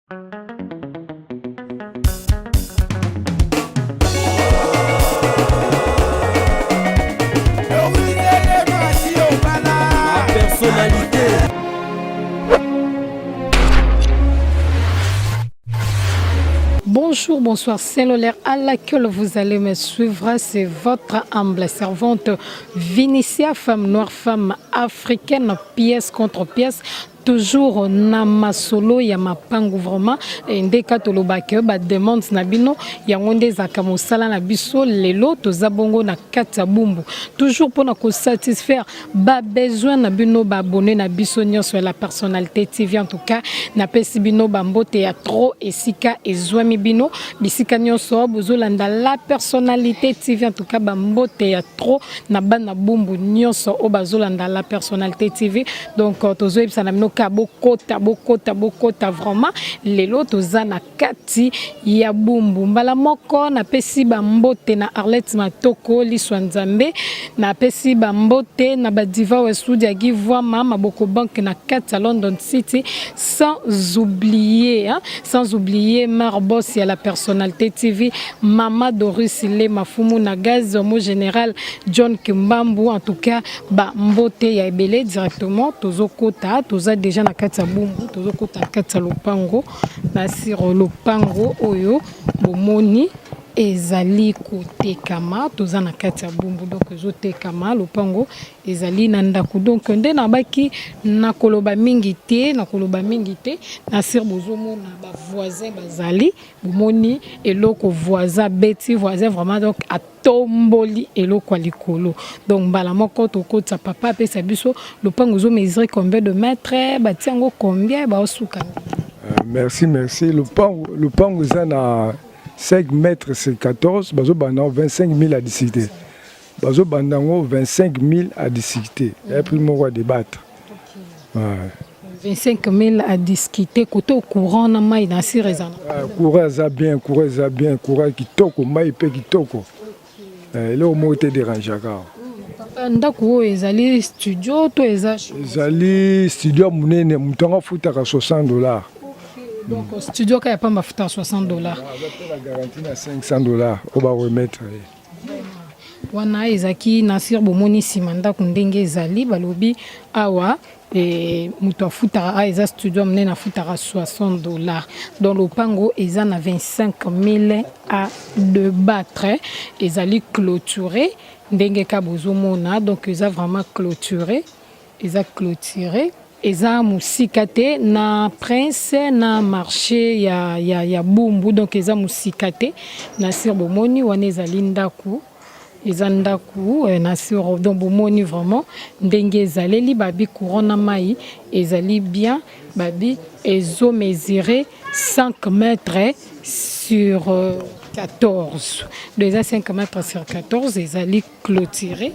Personnalité. Bonjour, bonsoir, c'est l'heure à laquelle vous allez me suivre. C'est votre humble servante Vinicia, femme noire, femme africaine, pièce contre pièce. Toujours na masolo ya mapangu vraiment eh, nde ka tolobaka ba demande na bino yango nde ezalaka mosala na biso lelo toza bongo na kati ya bumbu toujours mpona kosatisfaire ba besoin na bino ba abonné na biso nyonso ya la personnalité TV en tout cas napesi bino ba mbote ya trop esika ezwami bino bisika nyonso bozolanda la personnalité TV en tout cas ba mbote ya trop na bana bumbu nyonso oyo bazolanda la personnalité TV donc euh, tozoyebisa na bino ka bokota bokota bokota vraiment lelo toza na kati ya bumbu mbala moko napesi bambote na Arlette Matoko liswa Nzambe napesi bambote na badiva Westwood ya Givwama Maboko Bank na kati ya London City sans oublier hein, sans oublier Mare Boss ya la personnalité TV Mama Doris Le Mafumu na gaz mo général John Kimbambu en tout cas ba mbote ya ebele directement tozokota toza déjà na kati ya bumbu tozokota na kati ya lopango na sur lopango oyo bomoni ezali kotekama toza na kati ya bumbu donc ezotekama lopango ezali na ndako donc nde nabaki nakoloba mingi te nakoloba mingi te na sur bozomona ba voisin bazali bomoni eloko voisin abeti voisin vraiment donc atomboli eloko ya likolo donc mbala moko tokotisa papa apesa biso lopango ezo mesure combien de mètre batia yango combien baosuka euh, merci merci lopango lopango eza na 5 mètres sur 14 bazobanda 25 000 à discuter bazobanda yango 25 000 à discuter ya prix moko à débattre okay. 25 000 à discuter côté au courant na mai na sire eza ah, courant eza bien courant eza bien courant kitoko mai mpe kitoko eh, eloko moko te dérangeaka papa ndako oyo ezali studio to eza ezali studio ya monene moto yango afutaka 60 dollars donc studio kaka ya pamba afutaka 60 dollars ah, garantie na 500 dollars oyo baremettre ye wana ezalaki na sire bomoni nsima ndako ndenge ezali balobi awa e, moto afutaka a eza studio ya monene afutaka 60 dollars donc lopango eza na 25 000 à de battre ezali clôturé ndenge ka bozomona donc eza vraiment clôturé eza clôturé eza mosika te na prince na marché ya, ya, ya bumbu donc eza mosika te na sir bomoni wana ezali ndako eza ndako eh, na sur donc bomoni vraiment ndenge ezaleli babi courant na mai ezali bien babi ezo mesurer 5 mètres sur 14 donc eza 5 mètres sur 14 ezali clôturé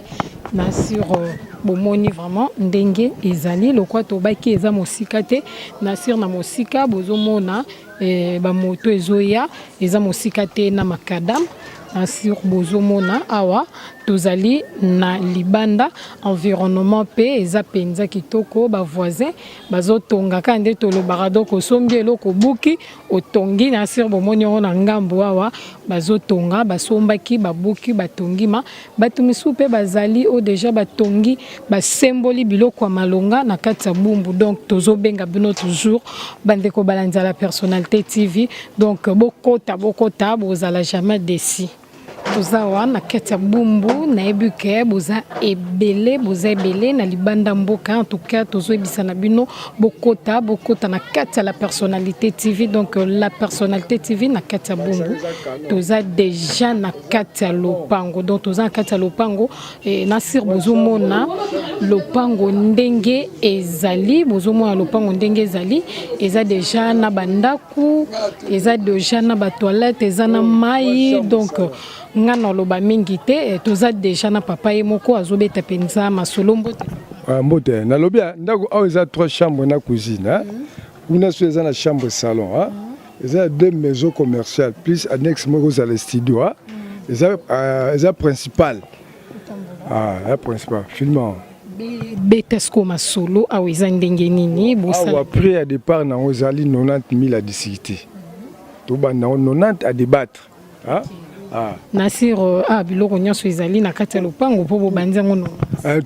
na sur euh, bomoni vraiment ndenge ezali lokwa tobaki eza mosika te na sur na mosika bozomona eh, bamoto ezoya eza mosika te na makadam na sur bozomona awa tozali na libanda environnement mpe eza mpenza kitoko bavoisin bazotonga kaka nde tolobaka donc osombi eloko obuki otongi na sur bomoni yango na ngambo awa bazotonga basombaki babuki batongi ma bato misusu mpe bazali oyo deja batongi basemboli biloko ya malonga na kati ya bumbu donc tozobenga bino toujours bandeko balandi ya la personnalité tv donc bokota bokota bozala jamais desi toza awa na kati ya bumbu nayebi ke boza ebele boza ebele na libanda mboka en tout cas tozoyebisa na bino bokota bokota na kati ya la personnalité tv donc la personnalité tv na kati ya bumbu toza deja na kati ya lopango donc toza na kati ya lopango e, na sir bozomona lopango ndenge ezali bozomona lopango ndenge ezali eza deja na bandako eza deja na batoilette eza na mai donc nga naloba mingi te eh, toza deja na papa ye moko azobeta mpenza masolo mbote ah, mbote nalobi ah, ndako awa eza trois chambre na cuisine mhm. kuna so eza na chambre salon mm. eza ya deux maisons commerciales plus annexe moko ezala studio ah. eza, uh, eza principal ah, ya principal filme. Beta sikoyo masolo awa eza ndenge nini bosala? Awa prix ya départ nango ezali 90 000 à discuter. Tobanda yango 90 à débattre. Ah? Ah. Nasir, ah, biloko nyonso ezali na kati ya lopango mpo bobandi yango no.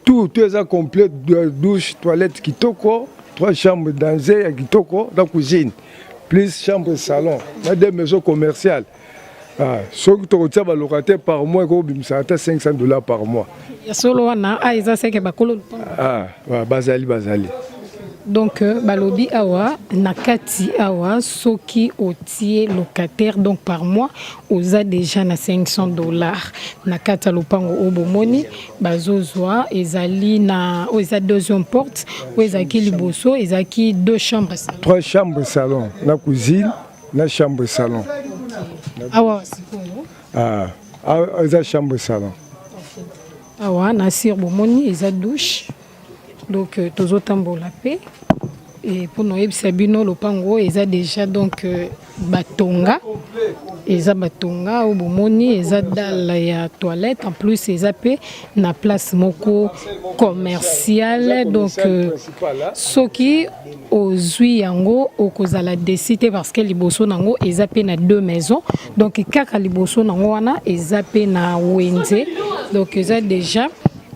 Tout eza complet, douche, toilette kitoko, trois chambres danger ya kitoko na cuisine, plus chambre salon na deux maisons commerciales. Ah, soki tokotia balocataire par mois ekobimisa ata 500 $ par mois. Ya solo wana a eza seke bakolo lopango. Ah, bazali. Donc balobi awa na kati awa soki otie locataire, donc par mois oza déjà na 500 $ na kati ya lopango oyo bomoni bazozwa. Ezali na oyo eza deuxième porte, oyo ezalaki liboso ezalaki deux chambres salon. Trois chambres salon na cuisine na chambre salon. Awa sikoyo? Ah, ah, eza chambre salon. Awa na sir bomoni eza douche. Donc tozotambola mpe mpona oyebisa bino lopango oyo eza déjà, donc batonga, eza batonga oyo bomoni eza dalle ya toilette. En plus eza mpe na place moko commerciale, donc soki ozwi yango okozala déçu te, parce que liboso nango eza mpe na deux maisons. Donc kaka liboso nango wana eza mpe na wenze, donc eza déjà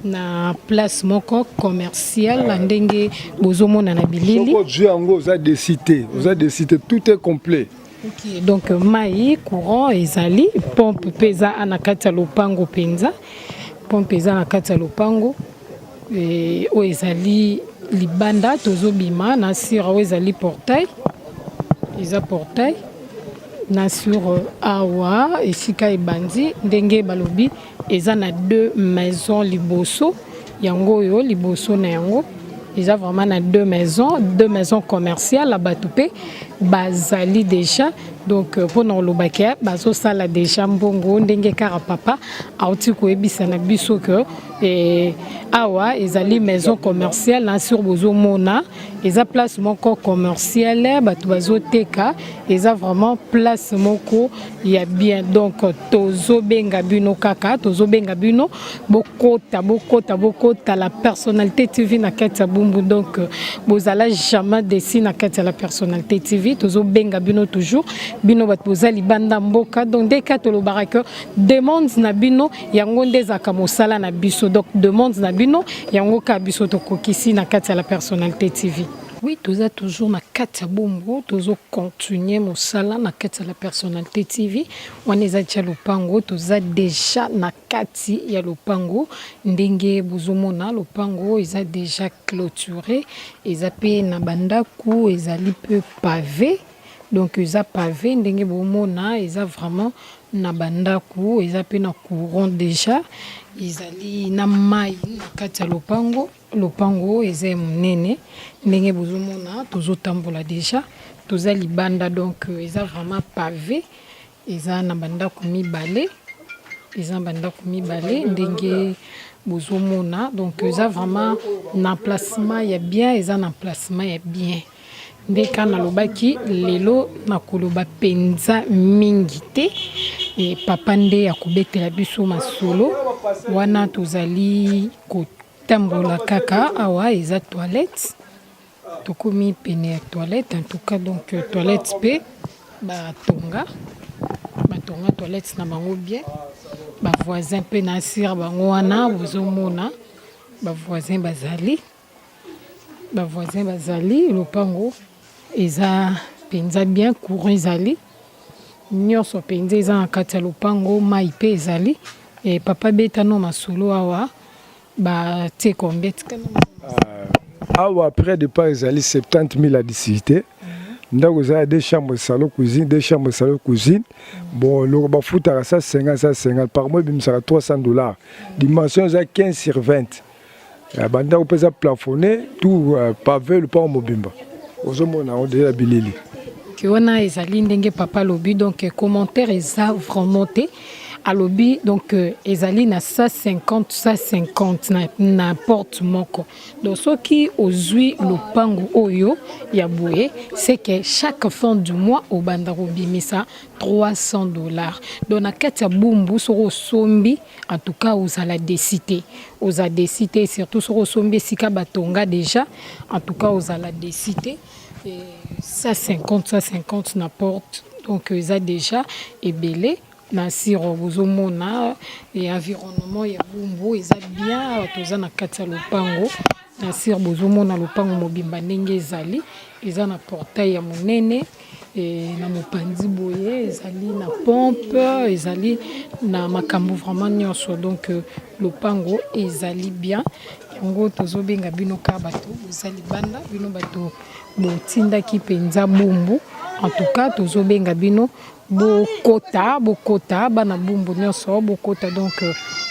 na place moko commerciale na ndenge bozomona na bilili. Soki ozwi yango, oza déçu te, oza déçu te, tout est complet. Ok, donc mai, courant ezali, pompe mpe eza na kati ya lopango mpenza. Pompe eza na kati ya lopango. Oyo ezali libanda, tozobima na sire oyo ezali portail, eza portail na sur awa esika ebandi. Ndenge balobi, eza na deux maisons liboso yango. Oyo liboso na yango eza vraiment na deux maisons, deux maisons commerciales. Bato mpe bazali déjà, donc mpona kolobaki bazosala déjà mbongo ndenge kaka papa auti koyebisa na biso ke awa ezali maison commerciale. Na sur bozomona eza place moko commerciale, bato bazoteka, eza vraiment place moko ya bien. Donc tozobenga bino kaka, tozobenga bino, bokota, bokota, bokota La Personnalité TV na kati ya Bumbu. Donc bozala jamais déçu na kati ya La Personnalité TV. Tozobenga bino toujours, bino bato boza libanda mboka. Donc nde kaka tolobaka ke demande na bino yango nde ezalaka mosala na biso. Donc demande na bino yango kaka biso tokokisi na kati ya La Personnalité TV. Oui, toza toujours na kati ya Bumbu, tozocontinue mosala na kati ya La Personnalité TV. Wana eza tia lopango, toza déjà na kati ya lopango. Ndenge bozomona, lopango eza déjà clôturé, eza mpe na bandako, ezali mpe pavé. Donc eza pavé ndenge bomona, eza vraiment na bandako, eza mpe na courant déjà, ezali na mai na kati ya lopango. Lopango eza ya monene ndenge bozomona. Tozotambola déjà, toza libanda. Donc eza vraiment pavé, eza na bandako mibale, eza na bandako mibale ndenge bozomona. Donc eza vraiment na emplacement ya bien, eza na emplacement ya bien. Nde kaka nalobaki lelo, nakoloba mpenza mingi te, papa nde akobetela biso masolo wana. Tozali kotambola kaka. Awa eza toilette, tokomi pene ya toilette en tout cas. Donc toilette mpe batonga, batonga toilette na bango bien. Bavoisin mpe na asire bango wana bozomona, bavoisin bazali, bavoisin bazali. Lopango eza mpenza bien, courant ezali, nyonso mpenza eza na kati ya lopango, mai mpe ezali. Papa, betano masolo awa batie combien? Tikana. Awa prix départ ezali 70 000 à discuter. Ndako eza ya deux chambres salon cuisine, deux chambres salon cuisine. Bon, loko bafutaka 150, 150 par mois, ebimisaka 300 $. Dimension eza 15 sur 20. Bandako mpe eza plafonné, tout pavé, lopango mobimba ozomona yango déjà bilili. Wana ezali ndenge papa alobi, donc commentaire eza vraiment te. Alobi donc ezali na 150 150 na porte moko. Donc soki ozwi lopango oyo ya boye, c'est que chaque fin du mois obanda kobimisa 300 $. Donc na kati ya Bumbu, soki osombi, en tout cas ozala déçu te, oza déçu te, surtout soki osombi esika batonga déjà. En tout cas ozala déçu te. 150 150 na porte, donc eza déjà ebele. Na siro bozomona environnement ya Bumbu eza bien. Awa toza na kati ya lopango. Na sire bozomona lopango mobimba ndenge ezali, eza na portail ya monene. Na mopanzi boye ezali na pompe, ezali na makambo vraiment nyonso. Donc lopango ezali bien. Yango tozobenga bino kaka bato boza libanda, bino bato botindaki mpenza Bumbu. En tout cas tozobenga bino, bokota, bokota, bana Bumbu nyonso bokota. Donc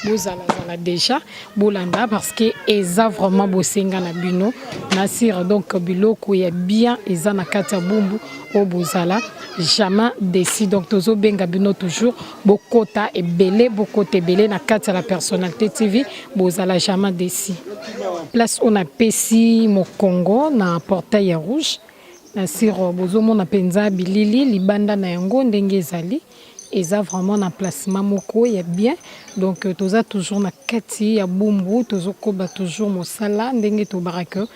bozalazala déjà, bolanda, parce que eza vraiment bosenga na bino na sire. Donc biloko ya bien eza na kati ya Bumbu oyo, bozala jamais déçu. Donc tozobenga bino toujours, bokota ebele, bokota ebele na kati ya La Personnalité TV, bozala jamais déçu. Place oyo napesi mokongo na portail ya rouge, na sire bozomona mpenza bilili libanda na yango ndenge ezali, eza vraiment na placement moko ya bien. Donc toza toujours na kati ya Bumbu, tozokoba toujours mosala ndenge tobaka.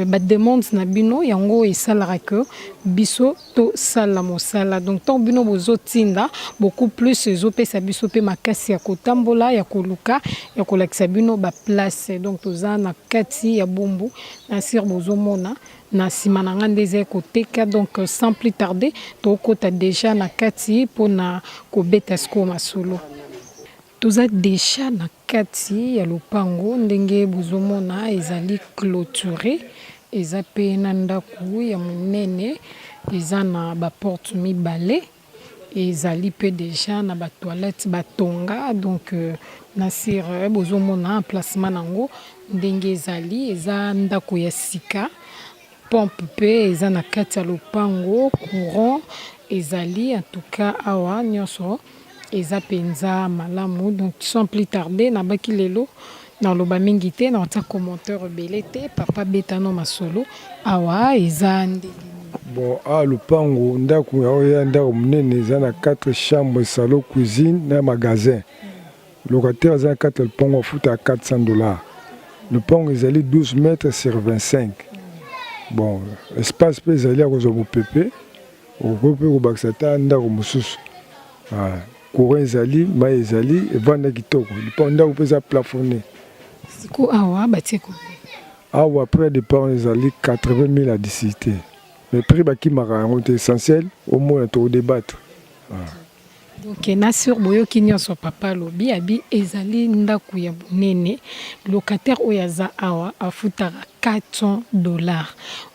Bademande na bino yango esalaka ke biso tosala mosala. Donc ntango bino bozotinda beaucoup plus, ezopesa biso mpe makasi ya kotambola, ya koluka, ya kolakisa bino baplace. Donc toza na kati ya Bumbu. Na sire bozomona na nsima na nga nde eza koteka. Donc sans plus tarder, tokota déjà na kati mpona kobeta sikoyo masolo. Toza déjà na kati ya lopango. Ndenge bozomona, ezali clôturé, eza mpe na ndako ya monene, eza na baporte mibale, ezali mpe déjà na batoilette batonga. Donc na sire bozomona emplacement nango ndenge ezali, eza ndako ya sika. Pompe mpe eza na kati ya lopango, courant ezali. En tout cas awa nyonso eza mpenza malamu. Donc sans plus tarder, nabaki lelo naloba mingi te, na kotia commentaire ebele te. Papa, betano masolo, awa eza ndenge? Bon, awa lopango, ndako oyo ya ndako monene, eza na 4 chambre, salon, cuisine na magasin. Locataire aza na kati ya lopango afuta 400 $. Lopango ezali 12 mètres sur 25. Bon, espace mpe ezali ya kozwa mopepe, okoki mpe kobakisa ata ndako mosusu. Courant ezali, mai ezali, evanda kitoko. Lopango, ndako mpe eza plafonné. Siko awa batie combien? Awa prix ya départ ezali 80 000 à discuter, mais prix bakimaka yango te. Essentiel omona, tokodébattre. Donc na sur boyoki nyonso papa alobi. Abi ezali ndako ya monene. Locataire oyo aza awa afutaka 400 $.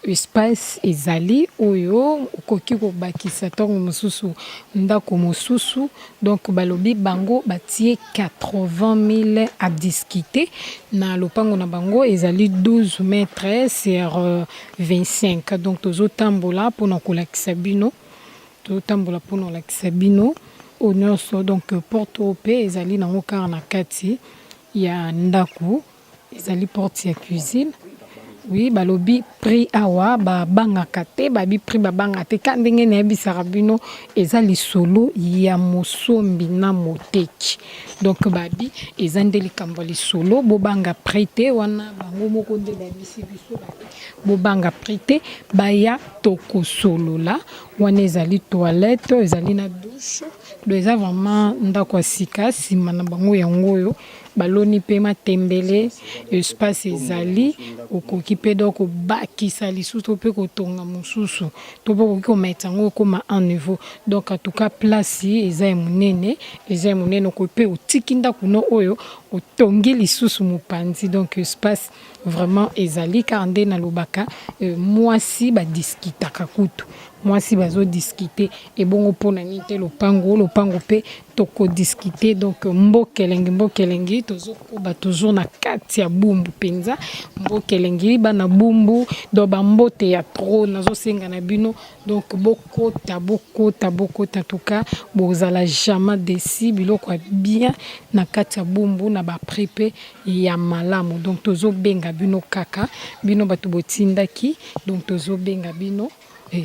Espace ezali oyo okoki kobakisa ntango mosusu ndako mosusu. Donc balobi bango batie 80 000 à discuter. Na lopango na bango ezali 12 mètres sur 25. Donc tozotambola mpona kolakisa bino, tozotambola mpona kolakisa bino oyo nyonso. Donc porte oyo mpe ezali nango kaka na kati ya ndako, ezali porte ya cuisine. Oui, balobi prix awa babangaka te, babi prix babangaka te. Ka ndenge nayebisaka bino, eza lisolo ya mosombi na moteki. Donc babi eza nde likambo ya lisolo, bobanga prix te. Wana bango moko nde bayebisi biso, babi bobanga prix te, baya tokosolola. Wana ezali toilette, ezali na douche. Donc eza vraiment ndako ya sika. Nsima na bango yango oyo baloni mpe matembele. Espace ezali, okoki mpe donc kobakisa lisusu mpe kotonga mosusu, to mpe okoki kometa yango ekóma un niveau. Donc en tout cas place eza ya monene, eza ya monene. Okoki mpe otiki ndako no oyo, otongi lisusu mopanzi. Donc espace vraiment ezali. Kaka nde nalobaka, mwasi badiscutaka, kutu mwasi bazodiscuter ebongo mpona nini te? Lopango lopango mpe tokodiscute. Donc mboka elengi, mboka elengi, tozokoba toujours na kati ya Bumbu mpenza, mboka elengi, bana Bumbu. Donc bambote ya trop nazosenga na bino. Donc bokota, bokota, bokota, en tout cas bozala jamais déçus. Biloko ya bien na kati ya Bumbu na baprix mpe ya malamu. Donc tozobenga bino kaka, bino bato botindaki. Donc tozobenga bino,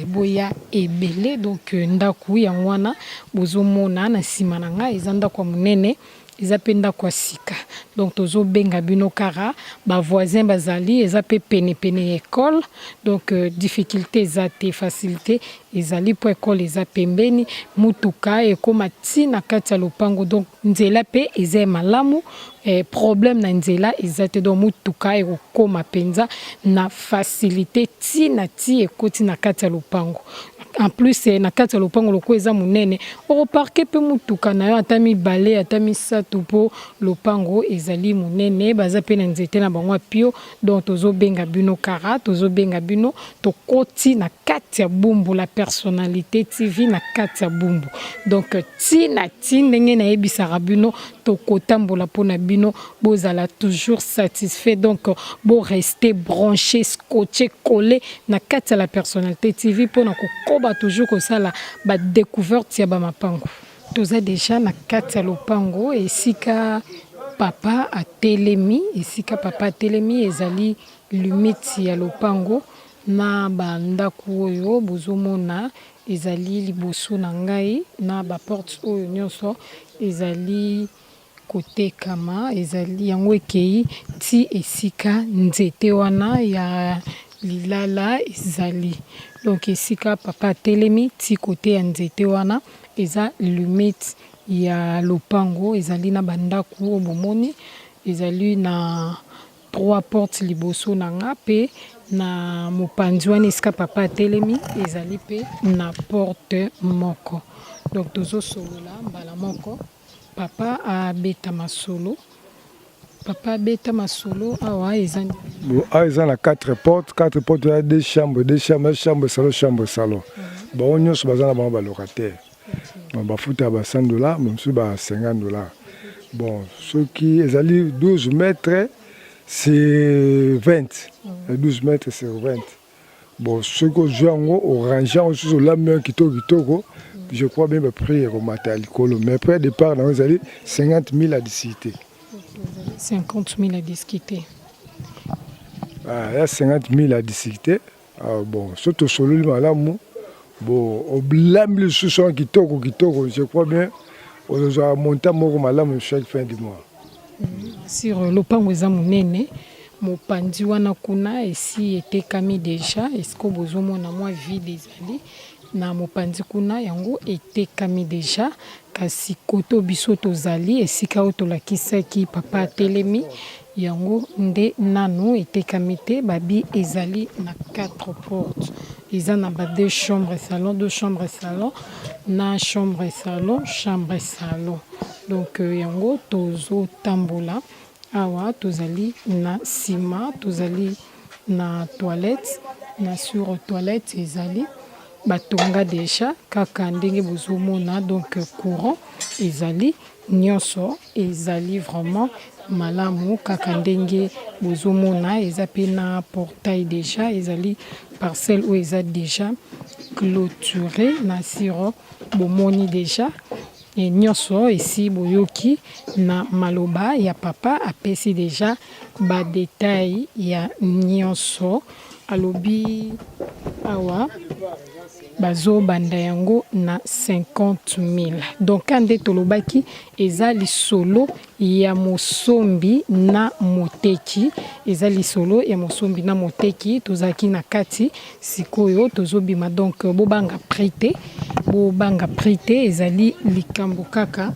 boya ebele. Donc ndako yango wana bozomona na nsima na ngai, eza ndako ya monene, eza mpe ndako ya sika. Donc tozobenga bino kaka, bavoisin bazali, eza mpe penepene ya ekole. Donc difficulté eza te, facilité ezali mpo ekole eza pembeni, mutuka ekóma ntina kati ya lopango. Donc nzela mpe eza ya malamu, problème na nzela eza te. Donc mutuka ekokóma mpenza na facilité ntina ti ekoti na kati ya lopango. En plus na kati ya lopango, lokola eza monene, okoparquer mpe mutuka na yo ata mibale, ata misato, mpo lopango ezali monene. Baza mpe na nzete na bango ya pio. Donc tozobenga bino kaka, tozobenga bino. Tokoti na kati ya Bumbu, La Personnalité TV na kati ya Bumbu. Donc ntina ti ndenge nayebisaka bino, tokotambola mpona bino bozala toujours satisfait. Donc borester branché, scotché, collé na kati ya La Personnalité TV mpona kokoba toujours kosala badécouverte ya bamapango. Toza déjà na kati ya lopango, esika papa atelemi. Esika papa atelemi ezali limite ya lopango na bandako oyo bozomona ezali liboso na ngai, na baporte oyo nyonso ezali kotekama. Ezali yango ekei ti esika nzete wana ya lilala ezali. Donc esika papa atelemi ti kote ya nzete wana eza limite ya lopango. Ezali na bandako oyo bomoni, ezali na trois portes liboso na nga, mpe na mopanzi wana esika papa atelemi ezali mpe na porte moko. Donc tozosolola mbala moko, papa abeta masolo, papa abeta masolo. Awa eza Bon, awa eza na 4 portes, 4 portes ya deux chambres, deux chambres, chambre, salon, chambre, salon. Bango nyonso baza na bango balocataire. Bon, bafuta ba 100 $, mosusu ba 50 $. Bon, soki ezali 12 mètres c'est 20, 12 mètres sur 20. Bon, soki ozwi yango, orange yango susu, olambi yango kitoko kitoko, je crois bien baprix ekomata ya likolo. Mais prix ya départ nango ezali 50 000 à discuter. 50 000 à discuter. Ah, ya 50 000 à discuter. Ah, bon, soki tosololi malamu, bon, olambi lisusu yango kitoko kitoko, je crois bien ozozwa montant moko malamu chaque fin du mois. Sur lopango eza monene, mopanzi wana kuna esi etekami déjà. Esika bozomona mwa vide ezali na mopanzi kuna, yango etekami déjà. Kasi koto biso tozali, esika oyo tolakisaki papa atelemi, yango nde nanu etekami te. Babi ezali na 4 portes, eza na ba deux chambres, salon, deux chambres, salon, na chambre, salon, chambre, salon. Donc yango tozotambola awa, tozali na nsima, tozali na toilette. Na sur toilette ezali batonga déjà kaka ndenge bozomona. Donc courant ezali, nyonso ezali vraiment malamu kaka ndenge bozomona. Eza mpe na portail déjà, ezali parcelle oyo eza déjà clôturé. Na siro bomoni déjà nyonso, esi boyoki na maloba ya papa, apesi déjà badétail ya nyonso. Alobi awa bazobanda yango na 50 000. Donc ka nde tolobaki, eza lisolo ya mosombi na moteki, eza lisolo ya mosombi na moteki. Tozalaki na kati, sikoyo tozobima. Donc bobanga prix te, bobanga prix te, ezali likambo kaka.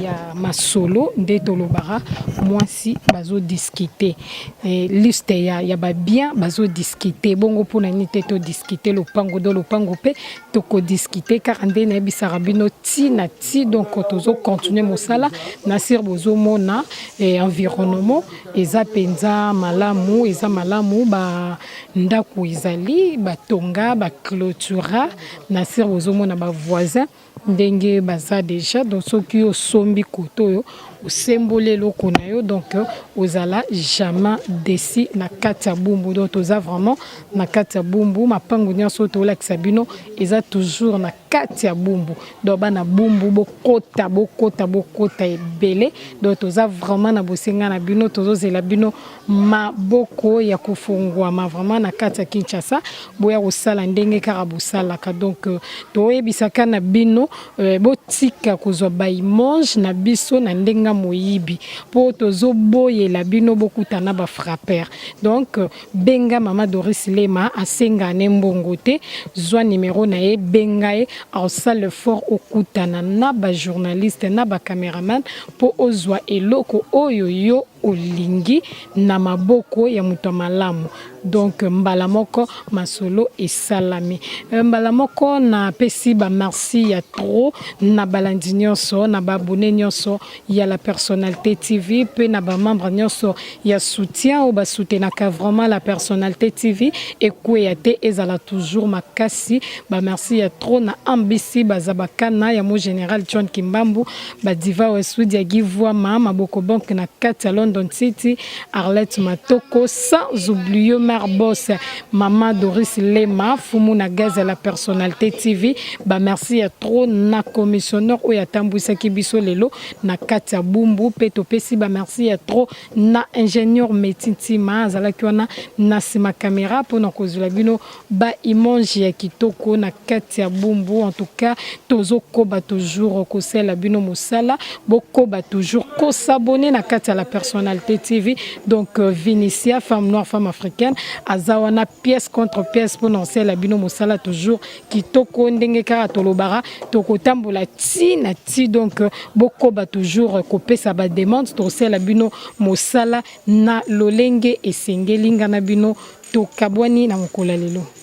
ya masolo nde tolobaka mwasi bazo discuter eh, liste ya, ya ba bien bazo discuter bongo mpona nini te to discuter lopango do lopango mpe toko discuter kaka nde nayebisaka bino ti na ti donc tozo continuer mosala na sir bozomona eh, environnement eza mpenza malamu eza malamu ba ndako ezali batonga ba clôtura na sir bozomona ba voisin ndenge baza deja donc soki osombi koto oyo osemboli eloko na yo donc ozala jamais déçu na kati ya Bumbu. Donc toza vraiment na kati ya Bumbu, mapango nyonso oyo tolakisa bino eza toujours na kati ya Bumbu. Donc bana Bumbu, bokota, bokota, bokota ebele. Donc toza vraiment na bosenga na bino, tozozela bino maboko ya kofungwama vraiment na kati ya Kinshasa, boya kosala ndenge kaka bosalaka. Donc toyebisaka na bino, botika kozwa ba image na biso na ndenge moyibi, mpo tozoboyela bino bokutana ba frappeur. Donc benga mama Doris Lema, asenga ne mbongo te, zwa nimero na ye, benga ye, aosala effort okutana na ba journaliste na ba caméraman mpo ozwa eloko oyo yo olingi na maboko ya moto ya malamu. Donc mbala moko masolo esalami. Mbala moko napesi ba merci ya trop na balandi nyonso, na ba abonné nyonso ya La Personnalité TV mpe na ba membre nyonso ya soutien oyo basoutenaka vraiment La Personnalité TV ekweya te, ezala toujours makasi. Ba merci ya trop na Ambisi baza bakana ya mo général John Kimbambu, badiva Westwood ya Givwama Maboko Bank na kati ya London City, Arlette Matoko, sans oublier Mare Boss mama Doris Lema fumu na gaz ya La Personnalité TV. Ba merci ya trop na commissionnaire oyo atambwisaki biso lelo na kati ya Bumbu, mpe topesi ba merci ya trop na ingénieur Meti Ntima, azalaki wana na nsima caméra mpona kozwela bino ba image ya kitoko na kati ya Bumbu. En tout cas tozokoba toujours kosala bino mosala, bokoba toujours kos'abonner na kati ya La Personnalité TV. Donc Vinicia, femme noire, femme africaine, aza wana pièce contre pièce mpona kosala bino mosala toujours kitoko. Ndenge kaka tolobaka, tokotambola ti na ti. Donc bokoba toujours kopesa ba demande, tokosala bino mosala na lolenge esengeli. Nga na bino tokabwani na mokolo ya lelo.